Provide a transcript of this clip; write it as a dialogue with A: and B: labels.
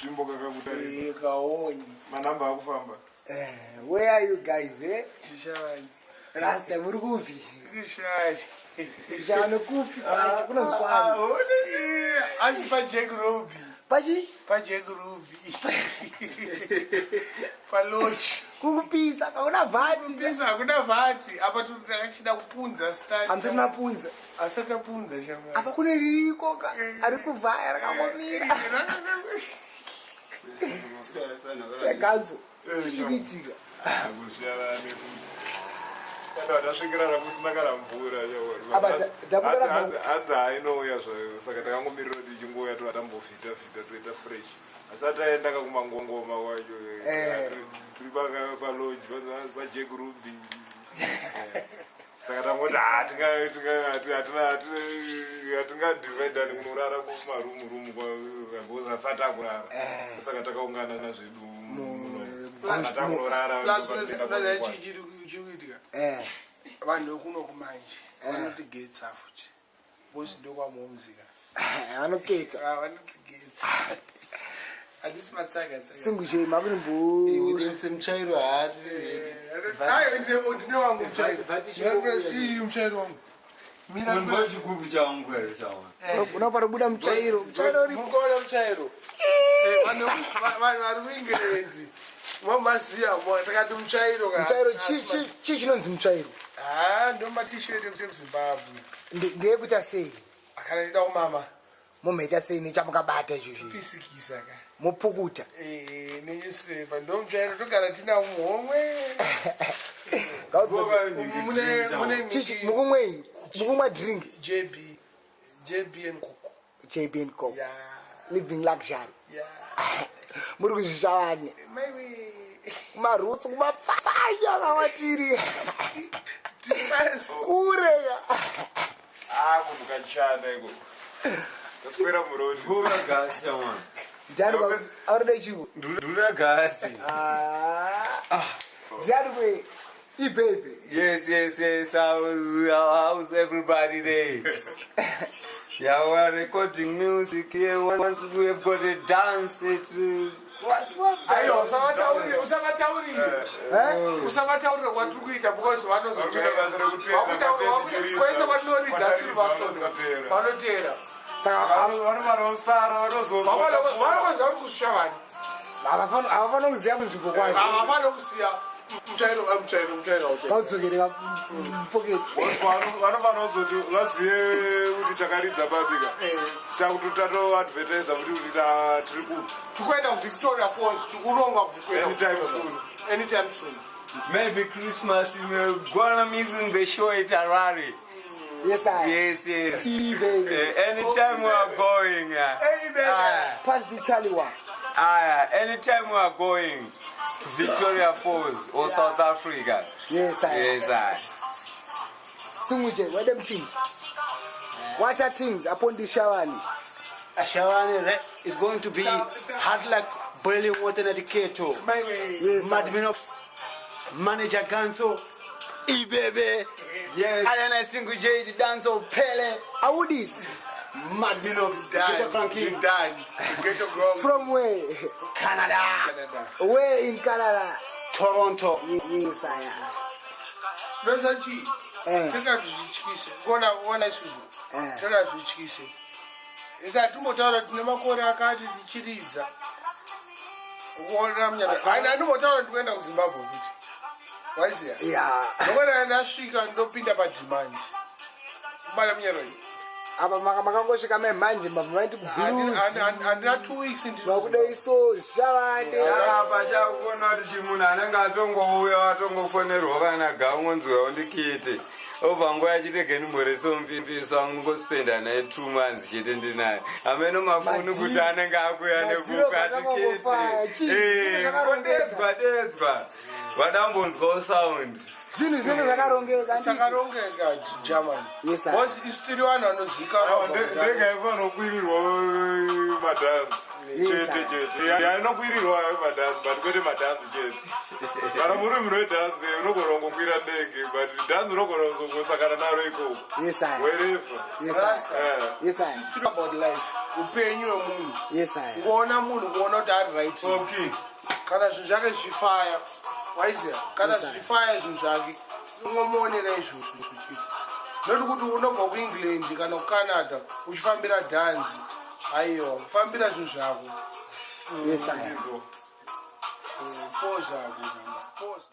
A: Tsvimbo kakakutarisa.
B: Eh, kaoni.
A: Manamba akufamba.
C: Eh, where are you guys eh?
B: Shishani.
C: Rasta muri kupi?
B: Shishani.
C: Shishani kupi kwacho kunonzi kwani?
B: Eh, Asi pa Jack Ruby.
C: Pachi?
B: Pa Jack Ruby. Pa lodge.
C: Kukupisa hakuna vhati.
B: Kupisa hakuna vhati. Apa takachida kupunza start.
C: Hamusati mapunza.
B: Asati apunza shamwari.
C: Apa kune ririko ka. Ari kuvhaya rakangomira. Seganzo. Chiri kuitika.
A: Kana tasvikirana kusina kana mvura
C: Apa dhabuka rabva-
A: hanzi hainouya zvayo saka takangomirira kuti ichingouya tova tambovhita vhita toita fresh asi ataenda kakumangongoma kwacho tiri paloji pajack ruby saka tangoti hatingadivhaidani kunorara kumarumu rumu asati akurara saka takaungana zvedu takunorara
B: Plus unoziva chii chiri kuitika?
C: Eh.
B: Vanhu vekuno kumanje vanotigetsa futi. Bosi ndokwamomzika.
C: Vanoketsa.
B: Ah, vanotigetsa. Handisi matsaga tsaga.
C: Singu che makurimbo.
D: Semuchairo haati.
B: Ai, ndine wangu muchairo.
D: Vhati chingouya.
B: Iyi muchairo wangu. Mira
E: Unzwa chigubhu changu here chawa.
C: Unopara kubuda muchairo. Muchairo uri
B: mukaona muchairo. Eh, Vanhu vari kuEngland vamaziya takati muchairo ka.
C: Muchairo chi chi chi chinonzi muchairo.
B: Ah, ndo matisheti ekuZimbabwe.
C: Ndeyekuita sei?
B: Akana ndida kumama
C: Mumhaita sei nechamukabata izvozvi?
B: pisikisa ka.
C: Mupukuta.
B: Eh, nenewspaper ndo muchairo togara tinawo muhomwe.
C: Ngaudzoke.
B: Mune
C: Chichi mukumwei? Mukumwa drink
B: JB JB and Coco.
C: JB and Co.
B: Yeah.
C: Living luxury.
B: Yeah.
C: Muri kuzvishavane.
B: Maybe
C: Kumaroots kumapfanya kawatiri.
B: Defense.
C: Kure ya.
A: Ah, munhu kachana iko taswera murodi
E: Ndura gasi chawa.
C: Ndiani arikuda chivo?
E: Ndura gasi.
C: Ah. Ndiani kwe ibebe.
E: Yes. How's everybody there? Yeah, we are recording music here. We have got a dance. What?
B: Aiwa, usavataurire, usavataurire.
C: Eh?
B: Usavataurire kwatiri kuita because vanozokwese kwatinoridza Silverstone vanoteera.
C: Saka
A: vanovanosara
B: Vanokoziva kuti kusvishavani.
C: havafanira kuziva kunzvimbo kwacho.
B: Havafaniri kusiya muchairo, muchairo, muchairo.
C: Ngaudzokere mupoketi.
A: vanofanira kuzoti vazive kuti takaridza papika takutotatoadvertisa kuti kuti tiri ku
B: Tikuenda kuVictoria Falls, tikuronga kuenda
A: Anytime
B: kuVictoria.
A: soon.
B: Anytime soon.
E: Maybe Christmas, we're gonna missing the show at Harare.
C: Yes, I.
E: Yes.
C: Ibebe.
E: Anytime we are going.
B: Hey,
C: Pass the Charlie one.
E: Anytime we are going to Victoria Falls or South Africa.
C: Yes, I.
E: Yes, I.
C: Sunguje, what them things? What are things upon the Shawani?
D: Ashawane is going to be hot like boiling water at the kettle.
C: Yes,
D: Mad
C: I.
D: Minox, Manager Ganso, Ibebe,
E: Yes.
D: Ayana Single J, the Danzo Pele,
C: Awudis.
D: Mad Minox, Ghetto Cranky,
B: Done. Ghetto Gronk.
C: From where?
D: Canada,
B: Canada.
C: Where in Canada?
D: Toronto.
C: Yes, I.
B: Ndoza chii?
C: Eh.
B: Toda zvityise. Kuona kuona isusu.
C: Eh.
B: Toda zvityise. Isa timbotaura tine makore akati tichiridza. Kuona munyana. Hayi ndimbotaura ndikuenda kuZimbabwe futi. Waiziya?
C: Yeah.
B: Ndokuona ndasvika ndopinda pademand. Kubata munyana uyu.
C: Apa makangosvika mai manje mabva maiti kublues.
B: Handina 2 weeks ndiri
C: Vakuda iso Shavane.
E: Chakapa chakuona kuti chimunhu anenge atongouya atongofonerwa kana gaungonzwa undikite obva nguva yachitege ndimboresomfimfiso angospenda naye 2 months chete ndinaye ameno mafoni kuti anenge akuya
C: Madhiro
E: nekupi
C: akangofaya, chii?
E: atikete
C: Zvakarongeka.
E: kodedzwa dedzwa vadambonzwawo sound
C: Zvinhu zvinenge zvakarongeka. handiti?
B: Sakarongeka Germany.
C: Yes, sir.
B: Because isu tiri vanhu vanozikanwa.
A: ndega ifanira kukwirirwa madhansi. Chete chete. Ya inokwirirwa madhanzi, but kwete madhanzi chete. Kana muri munhu wedhanzi unogona kungokwira ndege, but dhanzi unogona kuzongosangana naro ikoko.
C: Yes, I.
A: Wherever.
C: Yes, I.
B: Rasta.
C: Yes, I.
B: Talk about life, upenyu hwemunhu.
C: Yes, I.
B: Kuona munhu, kuona kuti ari right.
A: Okay.
B: Kana zvinhu zvake zvichifaya, waiziya, kana
C: Yes, sir.
B: zvichifaya zvinhu zvake, ungomuonera izvozvo zvichiita, noti kuti unobva kuEngland kana kuCanada uchifambira dhanzi. Aiwa, fambira zvinhu zvako.
C: Yes, I.
B: Pozako, poza.